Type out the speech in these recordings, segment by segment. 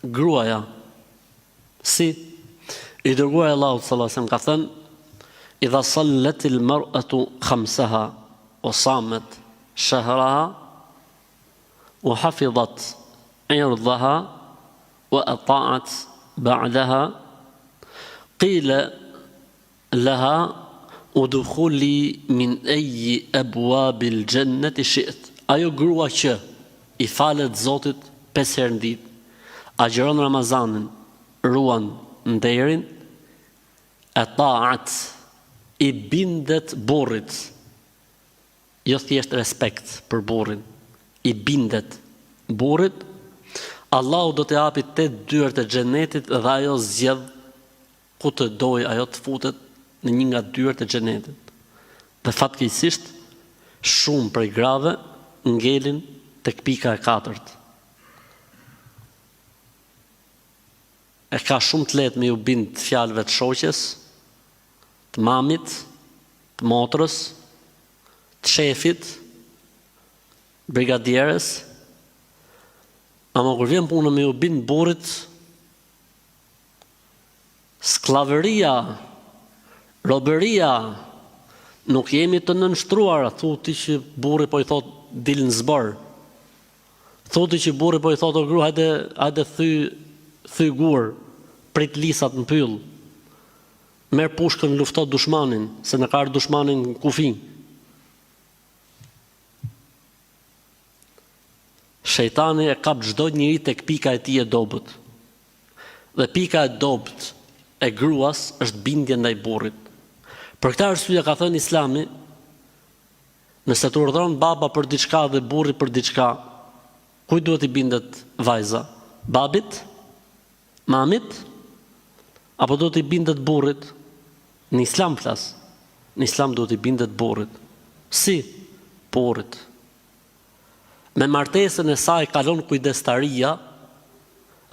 Gruaja, si i dërguari i Allahut sallallahu alaihi wasallam ka thënë, "Idha sallatil mar'atu khamsaha wa samat shahraha wa hafizat irdaha wa ata'at ba'laha qila Laha udkhuli min ayyi abwabil jannati shi't. Ajo grua që i falet Zotit pesë herë në ditë, agjëron Ramazanin, ruan nderin, ata'at, i bindet burrit, jo thjesht respekt për burrin, i bindet burrit, Allahu do t'i hapi tetë dyert e xhenetit dhe ajo zgjedh Ku të dojë ajo të futet në një nga dyert e xhenetit. Dhe fatkeqësisht shumë prej grave ngelin tek pika e katërt. E ka shumë të lehtë me ju bind fjalëve të shoqes, të mamit, të motrës, të shefit, brigadieres, ama kur vjen puna me ju bind burrit, Skllavëria, robëria, nuk jemi të nënshtruara, thu ti që burri po i thotë dil në zbor. Thu ti që burri po i thotë o grua hajde hajde thy thy gur, prit lisat në pyll. Merr pushkën lufto dushmanin, se na ka ardhur dushmani në kufi. Shejtani e kap çdo njeri tek pika e tij e dobët. Dhe pika e dobët e gruas është bindja ndaj burrit. Për këtë arsye ka thënë Islami, nëse të urdhëron baba për diçka dhe burri për diçka, kujt duhet t'i bindet vajza? Babit? Mamit? Apo duhet t'i bindet burrit? Në Islam flas. Në Islam duhet t'i bindet burrit. Si? Burrit. Me martesën e saj kalon kujdestaria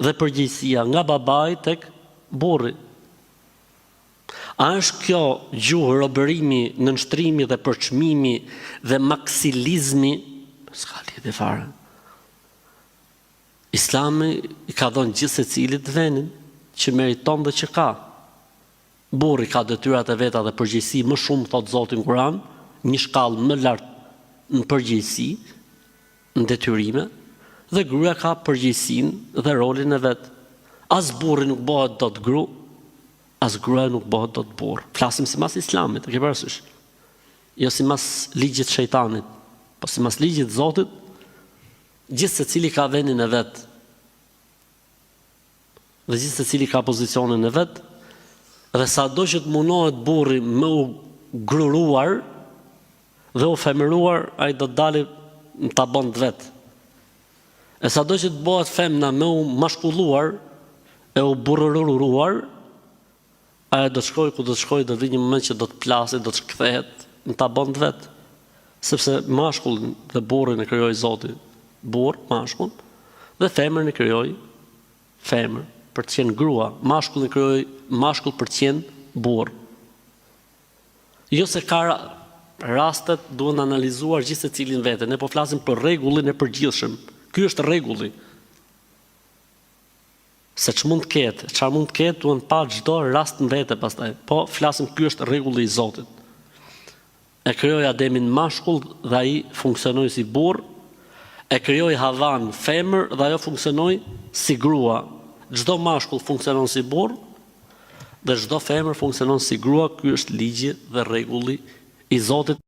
dhe përgjegjësia nga babai tek burri. A është kjo gjuhë robërimi, nënshtrimi dhe përçmimi dhe maksilizmi? S'ka lidhje fare. Islami i ka dhënë gjithsecilit venin që meriton dhe që ka. Burri ka detyrat e veta dhe përgjegjësi më shumë thotë Zoti në Kur'an, një shkallë më lart në përgjegjësi, në detyrime, dhe gruaja ka përgjegjësinë dhe rolin e vet. As burri nuk bëhet dot gru, as gruaja nuk bëhet dot burrë. Flasim sipas Islamit, e ke parasysh? Jo sipas ligjit të shejtanit, po sipas ligjit të Zotit, gjithsecili ka vendin e vet. Dhe gjithsecili ka pozicionin e vet dhe sado që të munohet burri me u gruruar dhe u femëruar, ai do të dali në tabon të vet. E sado që të bëhet femna me u mashkulluar e u burrëruar, Ajo do të shkojë ku do të shkojë, do të vijë një moment që do të plasi, do të kthehet në tabon të vet. Sepse mashkullin dhe burrin e krijoi Zoti, burrë, mashkull, dhe femrën e krijoi femër, për të qenë grua, mashkullin e krijoi mashkull për të qenë burrë. Jo se ka rastet duhen analizuar gjithsecilin vete, ne po flasim për rregullin e përgjithshëm. Ky është rregulli. Se ç'mund të ketë, çfarë mund të ketë, duhen pa çdo rast në vete pastaj. Po flasim ky është rregulli i Zotit. E krijoi Ademin mashkull dhe ai funksionoi si burrë, e krijoi Havan femër dhe ajo funksionoi si grua. Çdo mashkull funksionon si burrë dhe çdo femër funksionon si grua, ky është ligji dhe rregulli i Zotit.